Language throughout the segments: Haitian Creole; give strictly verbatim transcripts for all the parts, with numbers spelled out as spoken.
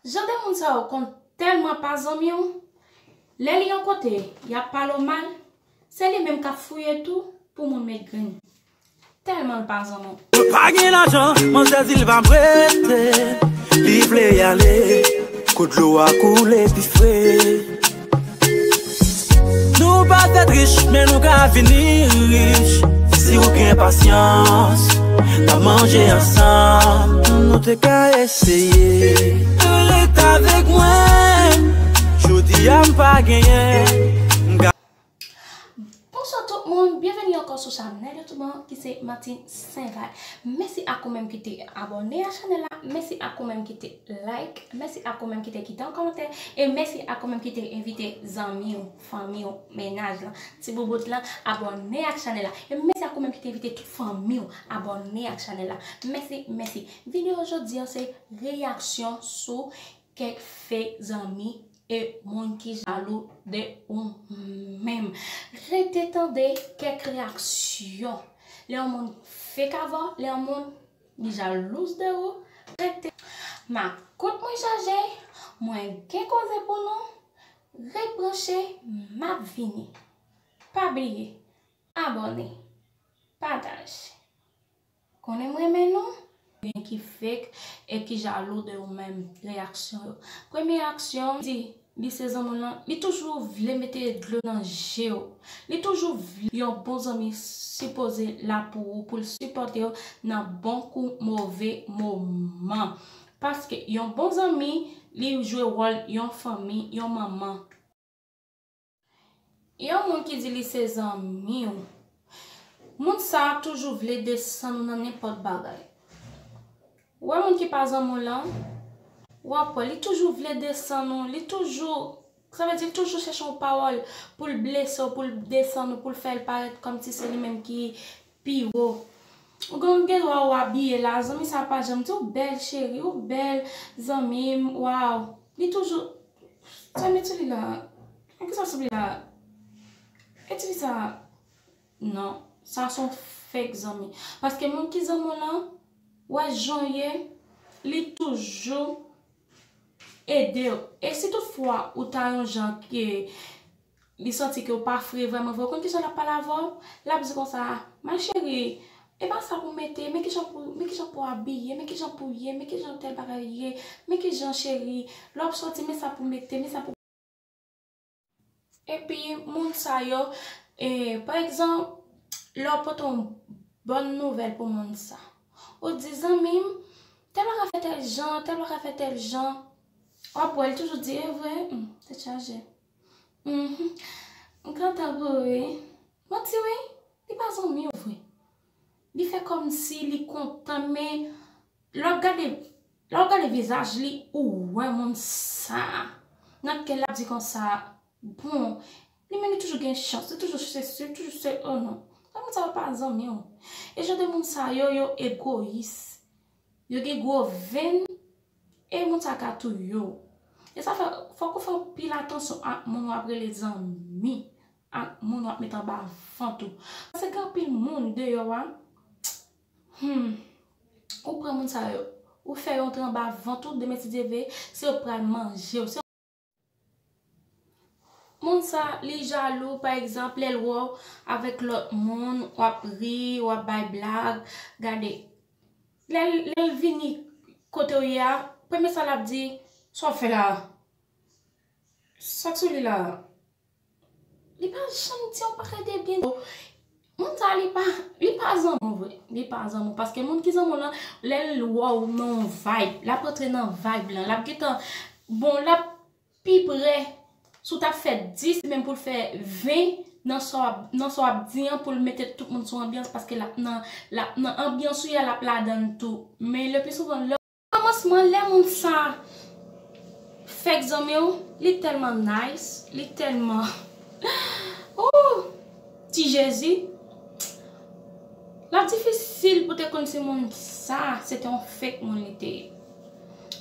Jan de moun sa yo konn tèlman pa zanmi w, lè li yon kote, y ap pale w mal, se li menm k ap fouye tou pou moun met grenn. Tèlman l pa zanmi w. Mwen pa gen lajan, manzè di l pa prete. Li vle ale, kote dlo a koule pi fre. Nou pa fèt rich, men nou ka vini rich. Si w gen pasyans, n ap manje ansanm. Nou te ka eseye. Ret avèk mwen. Jodi a m pa genyen. M ka Bonswa tout moun, byenveni ankò sou chanèl YouTube an ki se Martine Saint-Val. Mèsi ak ou menm ki te abòne a chanèl la, mèsi ak ou menm ki te like, mèsi ak ou menm ki te kite yon kòmantè, e mèsi ak ou menm ki te envite zanmi w, fanmi w, mennaj lan, ti boubout lan, abòne ak chanèl la. E mèsi ak ou menm ki te envite tout fanmi w abòne ak chanèl la. Mèsi, mèsi. Videyo jodi an se reyaksyon sou kèk fake zanmi e moun ki jalou de ou menm. Rete tande kèk reyaksyon. Lè yon moun fake avè w, lè yon moun li jalouz de ou, rete. Makout mwen chaje, mwen gen koze pou nou. Ret branche, m ap vini. Pa bliye, abòne, pataje. Konnen m renmen nou? Gen ki fake e ki jalou de ou menm, reyaksyon yo. Premye reyaksyon, di li se zanmi w lan, li toujou vle mete dlo nan je w. Li toujou vle yon bon zanmi sipoze la pou ou, pou l sipòte w nan bon kou move moman. Paske yon bon zanmi, li jwe wòl yon fanmi, yon manman. Yon moun ki di li se zanmi w, moun sa a toujou vle desann ou nan nenpòt bagay. Ou wè moun ki pa zanmi w lan, w ap wè, li toujou vle desann ou, li toujou, sa vle di li toujou chèche yon pawòl pou l blese w, pou l desann ou, pou l fè l parèt kòmsi se li menm ki pi wo. Ou gen, gen dwa ou abiye la, zanmi sa pa janm di w bèl cheri, ou bèl zanmi m, waw. Li toujou, sa m di li la, an ki sa sou li la? E ti fi sa, non, sa se yon fake zanmi. Paske moun ki zanmi w lan, wè jan w ye, li toujou ede w. E si toutfwa ou ta yon jan ke li santi ke w pa fre vrèman vre, ou konn kijan l ap pale avè w? L ap di konsa, ma chérie, e pa sa pou mete, men kijan pou, men kijan pou abiye, men kijan pou ye, men kijan tèl bagay ye, men kijan cheri, lè w ap soti, men sa pou mete, men sa pou Epi moun sa yo, e, pa egzanp, lè w pote yon bòn nouvèl pou moun sa, ou di, zanmi m, tèl bagay fè tèl jan, tèl bagay fè tèl jan, w ap wè l toujou di, e vre, hmm, tèt chaje. Mhm. M kontan pou ou wi. Manti wi, li pa zanmi w vre. Li fè kòmsi li kontan, men lè w ap gade, lè w ap gade vizaj li, ou wè moun sa a. Nan kè l ap di konsa, bon, li menm li toujou gen chans, li toujou se si, li toujou se, oh non. Sa moun sa yo pa zanmi w. E jan de moun sa yo, yo egoyis. Yo gen gwo venn, e moun sa ka touye w. E sa fè, fòk ou fè anpil atansyon ak moun w ap rele zanmi, ak moun w ap met anba vant ou. Paske gen anpil moun deyò a, hmm, ou pran moun sa yo, ou fè yo antre anba vant ou, demen si Dye vle, se yo k pral manje w. Se Moun sa, li jalou, pa egzanp, lè l wè w avèk lòt moun, w ap ri, w ap bay blag, gade. Lè l, lè l vini kote w ye a, premye sa l ap di, sa w fè la a? Sa k sou li la a? Li pa janm di yon pakèt de byen. Moun sa, li pa, li pa zanmi w vre. Li pa zanmi w. Paske moun ki zanmi w lan, lè l wè w nan yon vibe, l ap rantre nan vibe lan. L ap gentan, bon, l ap pi pre. Si w t ap fè dis, li menm pou l fè ven nan sa w ap, nan sa w ap di an, pou l mete tout moun sou anbyans, paske l ap nan, l ap nan anbyans ou ye a, l ap ladan l tou. Men le pli souvan, lè Kòmansman, lè moun sa fake zanmi w, li tèlman nice, li tèlman, oh, ti Jezi. L ap difisil pou te konn si moun sa, se te yon fake moun li te ye.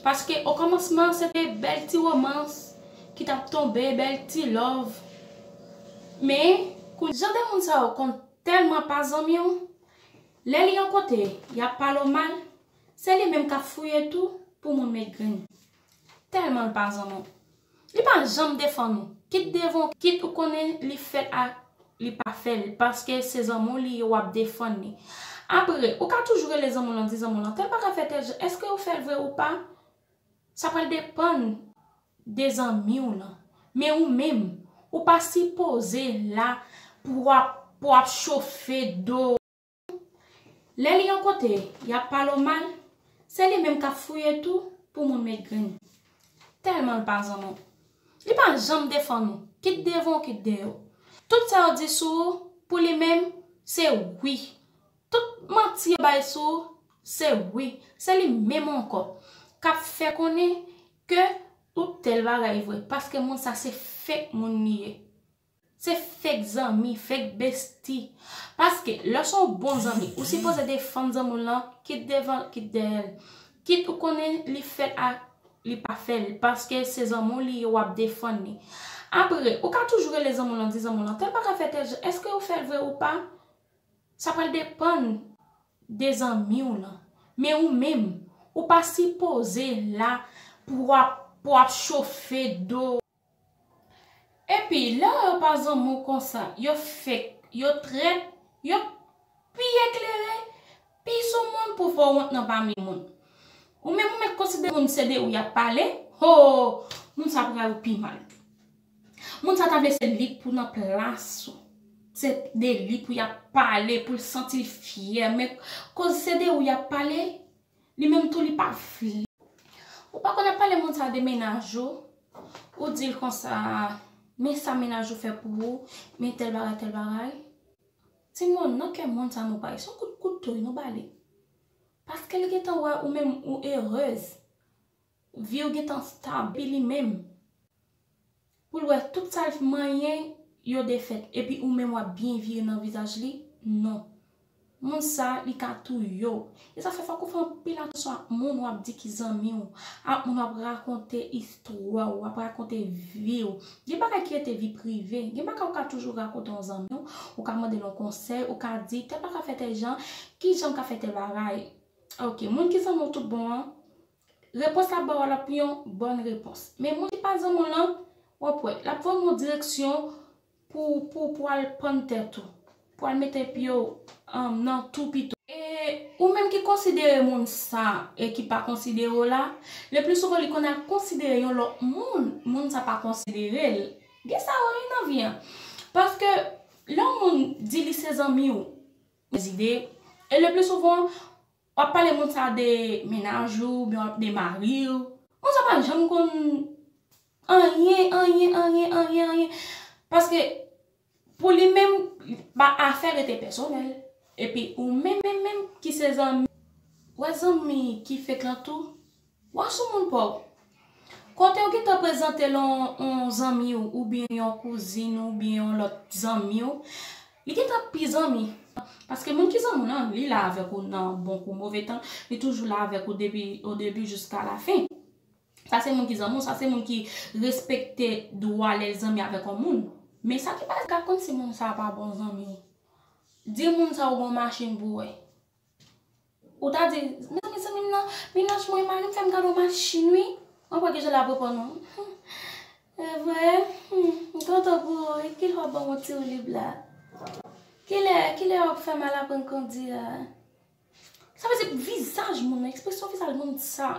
Paske, o kòmansman, se te bèl ti romans ki t ap tonbe, bèl ti love. Men, kou jan de moun sa yo konn tèlman pa zanmi w, lè li yon kote, y ap pale w mal, se li menm k ap fouye tou pou moun met grenn. Tèlman l pa zanmi w. Li pa janm defann ou. Kit devan w, kit ou konnen li fèt ak li pa fè l, paske se zanmi w li ye w ap defann li. Apre, ou ka toujou rele zanmi w lan, di zanmi w lan, tèl bagay fè tèl jan, èske ou fè l vre ou pa? Sa pral depann de zanmi w lan. Men ou menm, ou pa sipoze la pou w ap, pou w ap chofe do. Lè li yon kote, y ap pale w mal, se li menm k ap fouye tou pou moun met grenn. Tèlman l pa zanmi w. Li pa janm defann ou, kit devan w, kit dèyè w. Tout sa yo di sou ou, pou li menm, se wi. Tout manti yo bay sou ou, se wi. Se li menm ankò k ap fè konnen ke tout tèl bagay vre, paske moun sa se fake moun li ye. Se fake zanmi, fake bestie. Paske lè w se yon bon zanmi, ou sipoze defann zanmi w lan, kit devan, kit dèyè l. Kit ou konnen li fèt ak li pa fè l, paske se zanmi w li ye w ap defann li. Apre, ou ka toujou rele zanmi w lan, di zanmi w lan, tèl bagay fè tèl jan, èske ou fè l vre ou pa? Sa pral depann de zanmi w lan. Men ou menm, ou pa sipoze la pou w ap, pou w ap chofe do. Epi, lè yo pa zanmi w konsa, yo fake, yo trèt, yo pi eklere, pi sou moun pou fè w wont nan pami moun. Ou menm, ou mèt konsidere moun se de ou y ap pale, ho, moun sa pral ou pi mal. Moun sa ta vle se li k pou nan plas ou. Se de li pou y ap pale, pou l santi l fyè, men koz se de ou y ap pale, li menm tou li pa vle. Ou pa konn ap pale moun sa de mennaj ou, ou di l konsa, men sa mennaj ou fè pou ou, men tèl bagay, tèl bagay. Timoun, nan kè moun sa nou pa ye, se yon kout kouto nou ba li. Paske li gentan wè ou menm ou erez, vi w gentan stab, epi li menm, pou l wè tout sa l manyen yo defèt, epi ou menm w ap byen vire nan vizaj li, non. Moun sa, li ka touye w. E sa fè fòk ou fè anpil atansyon ak moun w ap di ki zanmi w, ak moun w ap rakonte istwa w, w ap rakonte vi w. Gen bagay ki rete vi prive, gen bagay ou ka toujou rakonte yon zanmi w, ou ka mande l yon konsèy, ou ka di, tèl bagay fè tèl jan, ki jan m ka fè tèl bagay? Ok, moun ki zanmi w tout bon an, repons l ap ba w la ap yon bòn repons. Men moun ki pa zanmi w lan, w ap wè, l ap voye w nan direksyon pou, pou, pou al pann tèt ou, pou al mete pye w, um, nan tou pito. E ou menm ki konsidere moun sa e ki pa konsidere w la, le pli souvan li konn al konsidere yon lòt moun, moun sa pa konsidere l. Gen sa yo wi nan vi an. Paske lè yon moun di li se zanmi w, zide, e le pli souvan, w ap pale moun sa de mennaj ou, oubyen w ap de mari w. Moun sa pa janm konn anyen, anyen, anyen, anyen, anyen. Paske pou li menm, ba afè rete pèsonèl. Epi ou menm, menm, menm ki se zanmi, wè zanmi ki fake lan tou, w a sou moun pa w. Kote w gentan prezante l yon, yon zanmi w, oubyen yon kouzin, oubyen yon lòt zanmi w, li gentan pi zanmi. Paske moun ki zanmi w lan, li la avèk ou nan bon kou move tan, li toujou la avèk ou depi o debi jiska la fen. Sa se moun ki zanmi w, sa se moun ki respekte dwa lè l zanmi avèk yon moun. Men sa ki pa ka konn si moun sa pa bon zanmi w. Di moun sa ou gon machin pou wè. Ou ta di, mezanmi, zanmi m nan, mennaj mwen, mari m fè m kado machin wi. Ann wè kijan l ap reponn ou. E vre? Hmm, m kontan pou ou wi. Kilè w ap ban m yon ti woulib la? Kilè, kilè w ap fè m al aprann kondi a? Sa vle di vizaj moun nan, ekspresyon vizaj moun sa.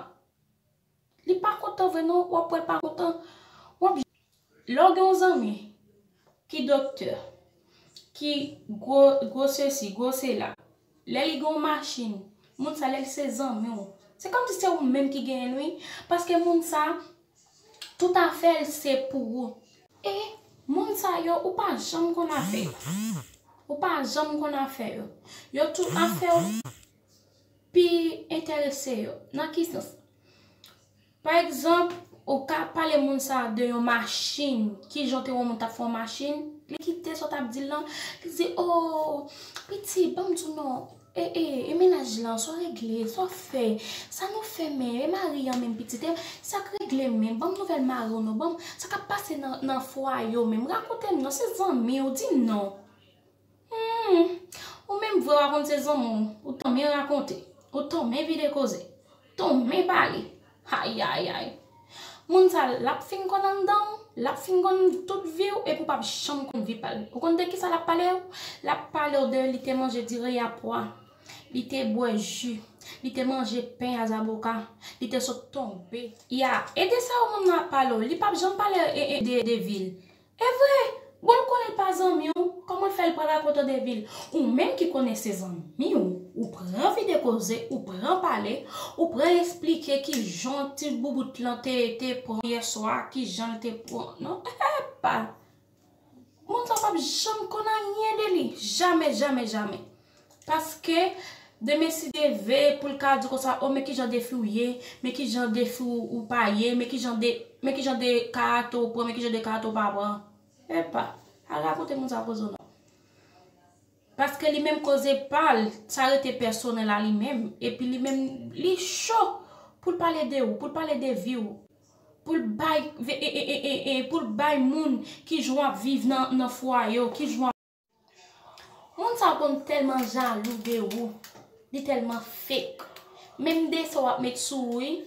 Li pa kontan vre non, w ap wè l pa kontan. W ap, lè w gen yon zanmi ki doktè, ki gwo, gwo sesi, gwo sela, lè li gen yon machin, moun sa lè l se zanmi w, se kòmsi se ou menm ki genyen l wi, paske moun sa, tout afè l se pou ou. E moun sa yo, ou pa janm konn afè yo. Ou pa janm konn afè yo. Yo tou afè w pi enterese yo. Nan ki sans? Pa egzanp, ou ka pale moun sa de yon machin. Kijan w te wè yon moun t ap fè yon machin? Li kite sa w t ap di l lan. Li di, o, pitit, ban m di w non. E, e, e mennaj lan, sa w regle, sa w fè? Sa nou fè menm? E mari an menm, pitit? E sa k regle menm? Ban m nouvèl mari w non. Ban m sa k ap pase nan, nan fwaye w menm. Rakonte m non, se zanmi w, di m non. Hmm, ou menm vre w a konn se zanmi w, ou tanmen rakonte, ou tanmen vide koze, tanmen pale. Ayayay. Moun sa, l ap fin konn anndan w, l ap fin konn tout vi w, epi w p ap janm konn vi pa l. Ou konn de kisa l ap pale w? L ap pale w de li te manje diri a pwa, li te bwè ji, li te manje pen a zaboka, li te sot tonbe. Ya, e de sa w moun nan ap pale w, li p ap janm pale e, e, de, de vi l. E vre, bon, l konnen l pa zanmi w, kòman l fè l pral rakonte w de vi l? Ou menm ki konnen se zanmi w, ou pran vide koze, ou pran pale, ou pran esplike kijan ti boubout lan te, te pran yè swa, kijan l te pran. Non, epa! Moun sa p ap janm konn anyen de li. Jamè, jamè, jamè. Paske demen si Dye vle pou l ka di konsa, o, men kijan de fi w ye, men kijan de fi w, ou pa ye, men kijan de, men kijan de karaktè w pran, men kijan de karaktè w pa pran. Epa, al rakonte moun sa koze w non. Paske li menm koze pa l, sa rete pèsonèl a li menm. Epi li menm, li cho pou l pale de ou, pou l pale de vi w. Pou l bay, e, e, e, e, e, pou l bay moun kijan w ap viv nan, nan fwaye w, kijan w ap Moun sa konn tèlman jalou de ou, li tèlman fake. Menm de sa w ap met sou ou,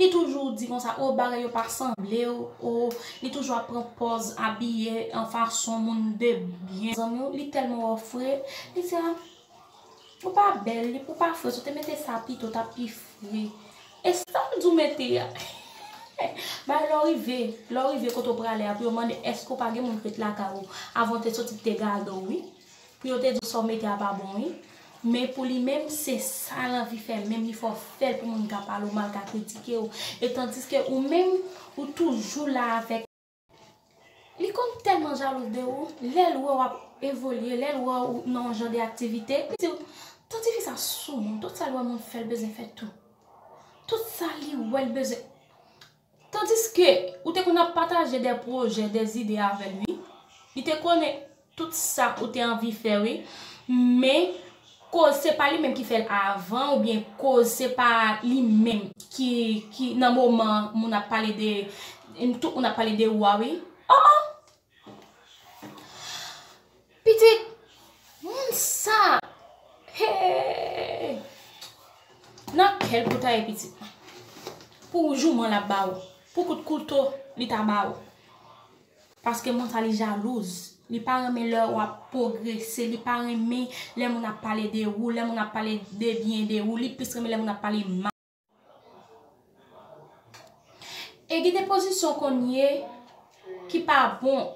li toujou di konsa, o, bagay yo pa sanble w, o, li toujou ap pran pòz abiye an fason moun de byen. Zanmi w, li tèlman wè w fre, li di, a, ou pa bèl, li, ou pa fre, si w te mete sa pito, w t ap pi fre. E sa m di w mete a. Bay lè w rive, lè w rive kote w prale a, pou yo mande èske w pa gen moun k ret lakay ou, avan w te soti te gade w, wi. Pou yo te di w sa w mete a pa bon, wi. Men pou li menm, se sa l anvi fè, menm li fè w fè l pou moun ka pale w mal, ka kritike w. E tandiske ou menm, ou toujou la avèk Li konn tèlman jalou de ou, lè l wè w ap evolye, lè l wè w nan yon jan de aktivite, li di w, "Tanti fi sa sou moun, tout sa l wè moun fè, l bezwen fè tou. Tout sa li wè, l bezwen." Tandiske ou te konn ap pataje de pwojè, de zide avè l, wi. Li te konnen tout sa ou te anvi fè, wi. Men, koz se pa li menm ki fè l avan, oubyen koz se pa li menm ki, ki nan moman moun ap pale de, tout moun ap pale de ou a, wi. Oh, oh! Pitit, moun sa, hey! Nan kè l pou taye pitit. Pou jouman l ap ba ou. Pou kout kouto li ta ba ou. Paske moun sa li jalouz. Li pa renmen lè w ap pwogrese. Li pa renmen lè moun ap pale de ou. Lè moun ap pale de byen de ou. Li plis renmen lè moun ap pale mal. E gen de pozisyon w konn ye ki pa bon.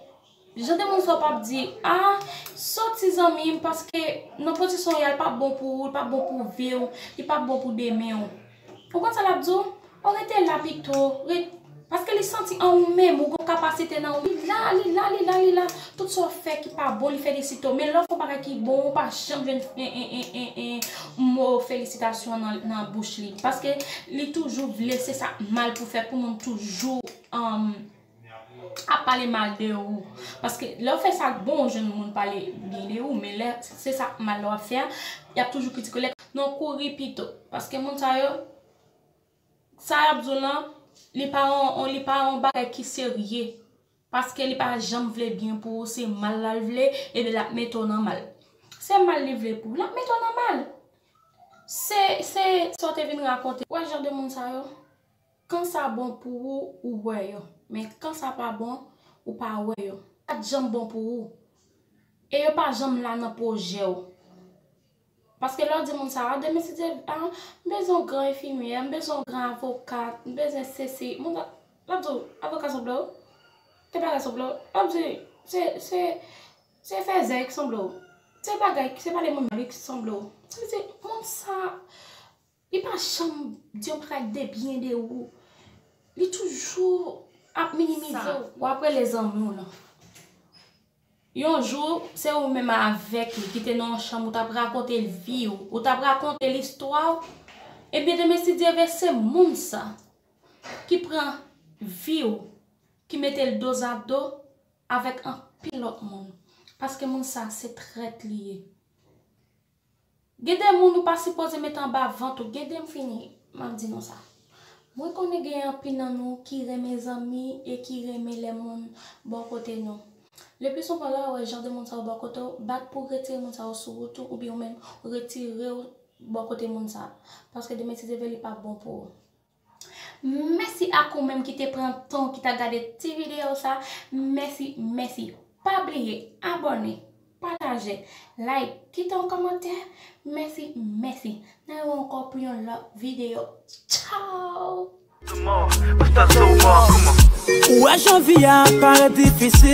Jan de moun sa w p ap di, a, soti zanmi m, paske nan pozisyon w ye a, li p ap bon pou ou, li p ap bon pou vi w, li p ap bon pou demen w. Ou konn sa l ap di w? O, rete la pito, ret-, paske li santi an ou menm, ou gon kapasite nan ou. Li la, li la, li la, li la. Tout sa w fè ki pa bon, li felisite w. Men lè w fè yon bagay ki bon, ou pa janm jwenn en, en, en, en, en mo felisitasyon nan, nan bouch li. Paske li toujou vle, se sa k mal pou fè, pou moun toujou, um, ap pale mal de ou. Paske lè w fè sa k bon, ou jwenn moun pale byen de ou. Men lè se sa k mal lè w ap fè a, y ap toujou kritike w. Lè, non, kouri pito. Paske moun sa yo, sa y ap di w lan, li pa yon, li pa yon bagay ki serye. Paske li pa janm vle byen pou ou, se mal la l vle, ebyen l ap mete w nan mal. Se mal li vle pou ou, l ap mete w nan mal. Se, se sa w te vin rakonte. Wè jan de moun sa yo, kan sa bon pou ou, ou wè yo. Men kan sa pa bon, ou pa wè yo. Sa pa t janm bon pou ou. E yo pa janm la nan pwojè w. Paske lè w di moun sa a, demen si Dye, a, m bezwen yon gran enfimyè, m bezwen yon gran avokat, m bezwen sesi. Moun sa, l ap di w, avoka sanble w, te bagay sanble w, l ap di, se, se, se fèzè ki sanble w, se bagay, se pale moun mal ki sanble w. Sa vle di, moun sa, li pa janm di yon bagay de byen de ou. Li toujou ap minimize w. W ap rele zanmi w lan. Yon jou, se ou menm avèk li ki te nan yon chanm, ou t ap rakonte l vi w, ou t ap rakonte l istwa w. Ebyen, demen, si Dye vle, se moun sa ki pran vi w, ki mete l dozado avèk anpil lòt moun. Paske moun sa, se trèt li ye. Gen de moun ou pa sipoze met anba vant ou. Gen de, m fini, m ap di nou sa. Mwen konnen gen anpil nan nou ki renmen zanmi e ki renmen lè moun bò kote nou. Leplisouvan lè w wè jan de moun sa yo bò kote w, bat pou w retire moun sa yo sou wout ou, oubyen ou menm retire w bò kote moun sa. Paske demen si Dye vle li p ap bon pou ou. Mèsi ak ou menm ki te pran tan ki ta gade ti videyo sa. Mèsi, mèsi. Pa bliye abòne, pataje, like, kite yon kòmantè. Mèsi, mèsi. N a wè ankò pou yon lòt videyo. Tchao! Ou wè jan vi a parèt difisil.